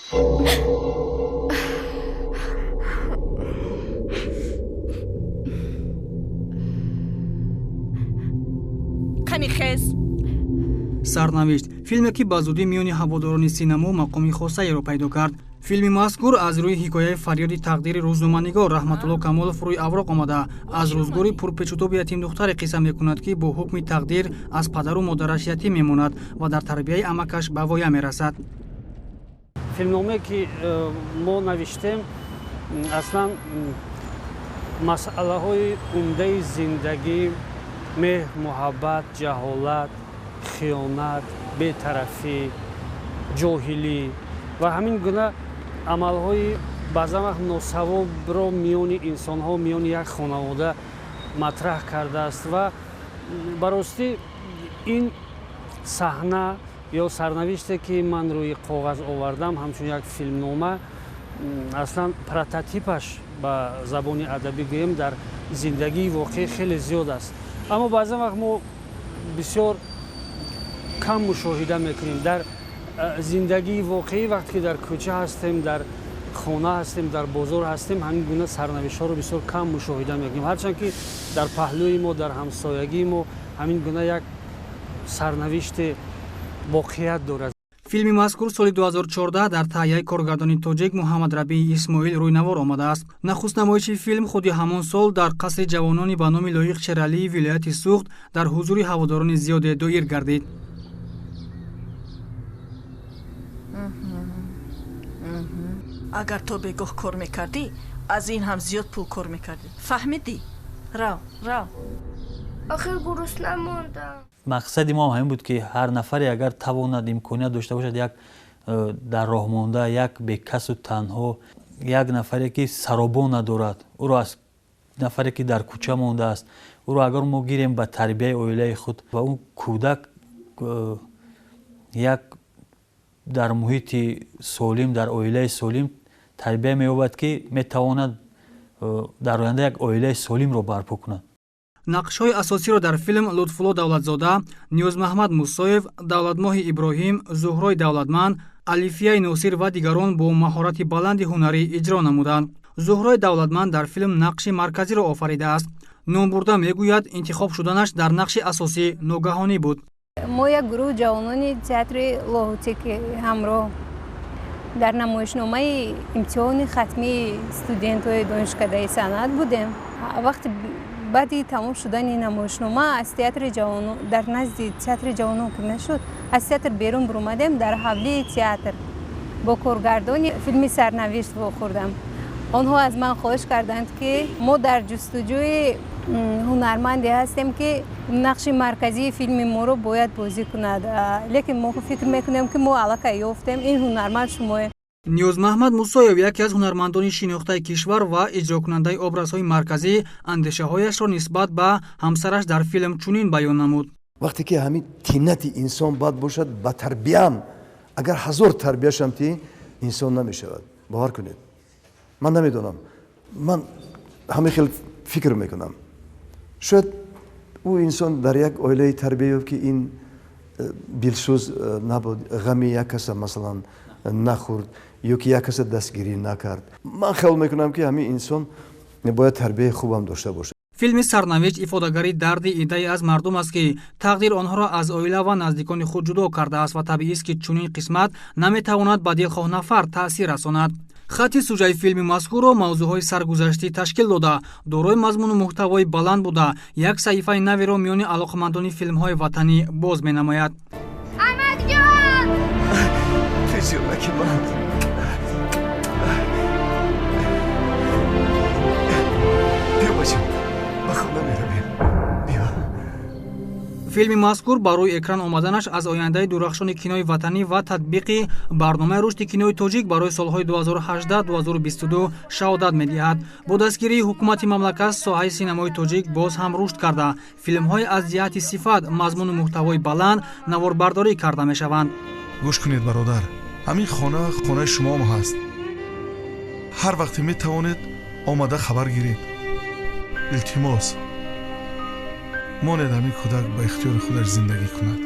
Қани, хез. Сарнавишт — филме, ки ба зудӣ миёни ҳаводорони синамо мақоми хосаеро пайдо кард. Филми мазкур аз рӯи ҳикояи фарёди тақдири рӯзноманигор Раҳматулло Камолов рӯи авроқ омада, аз рӯзгори пурпечутоби ятимдухтаре қисса мекунад, ки бо ҳукми тақдир аз падару модараш ятим мемонад ва дар тарбияи амакаш ба воя мерасад. Филмномае, ки мо навиштем, аслан масъалаҳои умдаи зиндагӣ: меҳр, муҳаббат, ҷаҳолат, хиёнат, бетарафӣ, ҷоҳилӣ ва ҳамин гуна амалҳои баъзан вақт носавобро миёни инсонҳо, миёни як хонавода матраҳ кардааст. Ва ба ростӣ, ин саҳна ё сарнавиште, ки ман рӯи коғаз овардам ҳамчун як филмнома, аслан прототипаш, ба забони адабӣ гӯем, дар зиндагии воқеӣ хеле зиёд аст. Аммо баъзан вақт мо бисёр кам мушоҳида мекунем дар зиндагии воқеӣ. Вақте ки дар кӯча ҳастем, дар хона ҳастем, дар бозор ҳастем, ҳамин гуна сарнавиштҳоро бисёр кам мушоҳида мекунем, ҳарчанд ки дар паҳлӯи мо, дар ҳамсоягии мо ҳамин гуна як сарнавишти воқеият дорад. Филми мазкур соли 2014 дар таҳияи коргардони тоҷик Муҳаммадрабии Исмоил рӯйнавор омадааст. Нахуст намоиши филм худи ҳамон сол дар қасри ҷавонони ба номи Лоиқ Шералии вилояти Суғд дар ҳузури ҳаводорони зиёде доир гардид. Агар то бегоҳ кор мекардӣ, аз ин ҳам зиёд пул кор мекардӣ, фаҳмидӣ? Рав, рав. Охир гурусна мондам. Мақсади мо ҳамин буд, ки ҳар нафаре агар тавонад, имконият дошта бошад, як дар роҳ монда, як бекасу танҳо, як нафаре, ки саробон надорад, ӯро аз нафаре, ки дар кӯча мондааст, ӯро агар мо гирем ба тарбияи оилаи худ ва он кӯдак як дар муҳити солим, дар оилаи солим тарбия меёбад, ки метавонад дар оянда як оилаи солимро барпо кунад. Нақшҳои асосиро дар филм Лутфулло Давлатзода, Ниёзмаҳмад Мусоев, Давлатмоҳи Иброҳим, Зуҳрои Давлатманд, Алифияи Носир ва дигарон бо маҳорати баланди ҳунарӣ иҷро намуданд. Зуҳрои Давлатманд дар филм нақши марказиро офаридааст. Номбурда мегӯяд, интихоб шуданаш дар нақши асосӣ ногаҳонӣ буд. Мо як гурӯҳ ҷавонони театри Лоҳутӣ, ки ҳамроҳ дар намоишномаи имтиҳони хатмии студентҳои донишкадаи санъат будем. Вақти баъди тамом шудани намоишнома аз театри ҷавонон, дар назди театри ҷавонон ки мешуд, аз театр берун баромадем, дар ҳавлии театр бо коргардони филми Сарнавишт вохӯрдам. Онҳо аз ман хоҳиш карданд, ки мо дар ҷустуҷӯи ҳунарманде ҳастем, ки нақши марказии филми моро бояд бозӣ кунад, лекин мо фикр мекунем, ки мо аллакай ёфтем, ин ҳунарманд шумое. Ниёзмаҳмад Мусоев, яке аз ҳунармандони шинохтаи кишвар ва иҷрокунандаи образҳои марказӣ, андешаҳояшро нисбат ба ҳамсараш дар филм чунин баён намуд. Вақте ки ҳамин тинати инсон бад бошад, ба тарбиям агар ҳазор тарбияшам ти, инсон намешавад. Бовар кунед, ман намедонам, ман ҳамин хел фикр мекунам. Шояд ӯ инсон дар як оилаи тарбия ёфт, ки ин дилсӯз набуд, ғами як каса, масалан, нахӯрд ё ки як каса дастгирӣ накард. Ман хаёл мекунам, ки ҳамин инсон бояд тарбияи хубам дошта бошад. Филми Сарнавишт ифодагари дарди иддае аз мардум аст, ки тақдир онҳоро аз оила ва наздикони худ ҷудо кардааст, ва табиист, ки чунин қисмат наметавонад ба дилхоҳ нафар таъсир расонад. Хатти сужаи филми мазкурро мавзӯъҳои саргузаштӣ ташкил дода, дорои мазмуну муҳтавои баланд буда, як саҳифаи наверо миёни алоқамандони филмҳои ватанӣ боз менамояд. Амакҷон! Писараки ман, биё, бачам, ба хона меравем, биё. Филми мазкур ба рӯи экран омаданаш аз ояндаи дурахшони кинои ватанӣ ва татбиқи барномаи рушди кинои тоҷик барои солҳои 2018-2022 шаҳодат медиҳад. Бо дастгирии ҳукумати мамлакат соҳаи синамои тоҷик боз ҳам рушд карда, филмҳое аз ҷиҳати сифат, мазмуну муҳтавои баланд наворбардорӣ карда мешаванд. Гӯш кунед, бародар, ҳамин хона хонаи шумоам ҳаст. Ҳар вақте метавонед, омада хабар гиред. Илтимос, монед ҳамин кӯдак ба ихтиёри худаш зиндагӣ кунад.